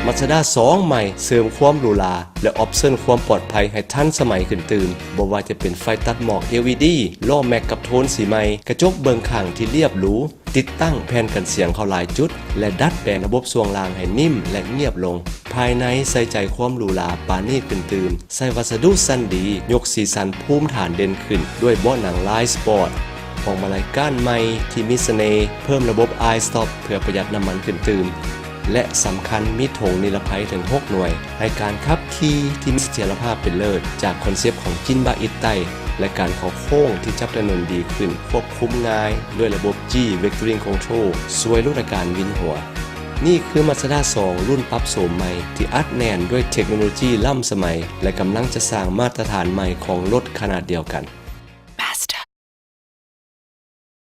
Mazda ສອງໃໝ່ ເສີມຄວາມຫຼູຫຼາ ແລະ ອອບເຊິນຄວາມປອດໄພໃຫ້ທັນສະໄໝຂຶ້ນຕື່ມ. ບໍ່ວ່າຈະເປັນໄຟຕັດໝອກ ແອລອີດີ, ລໍ້ແມັກກັບໂທນສີໃໝ່, ກະຈົກເບິ່ງຂ້າງທີ່ລຽບຫຼູ, ຕິດຕັ້ງແຜ່ນກັນສຽງເຂົ້າຫຼາຍຈຸດ ແລະ ດັດແປງລະບົບຊ່ວງລ່າງໃຫ້ນິ້ມ ແລະ ງຽບລົງ. ພາຍໃນໃສ່ໃຈຄວາມຫຼູຫຼາປານີດຂຶ້ນຕື່ມ, ໃສ່ວັດສະດຸຊັ້ນດີ, ຍົກສີສັນພູມຖານເດັ່ນຂຶ້ນດ້ວຍເບາະໜັງລາຍສະປອດ, ພວງມາໄລກ້ານໃໝ່ທີ່ມີສະເໜ່, ເພີ່ມລະບົບ iStop ເພື່ອປະຢັດນ້ຳມັນຂຶ້ນຕື່ມ ແລະ ສຳຄັນມີຖົງນິລະໄພເຖິງຫົກໜ່ວຍ, ໃຫ້ການຂັບຂີ່ທີ່ມີສະຖຽນລະພາບເປັນເລີດ ຈາກຄອນເຊັບຂອງຈິນບາອິດໃຕ້ ແລະ ການເຂົ້າໂຄ້ງທີ່ຈັບຖະໜົນດີຂຶ້ນ, ຄວບຄຸມງ່າຍດ້ວຍລະບົບ G Vectoring Control ຊ່ວຍຫຼຸດອາການວິນຫົວ. ນີ້ຄື Mazda ສອງ ລຸ້ນປັບໂສມໃໝ່ທີ່ອັດແໜ້ນດ້ວຍເທັກໂນໂລຈີລ້ຳສະໄໝ ແລະ ກຳລັງຈະສ້າງມາດຕະຖານໃໝ່ຂອງລົດຂະໜາດດຽວກັນ.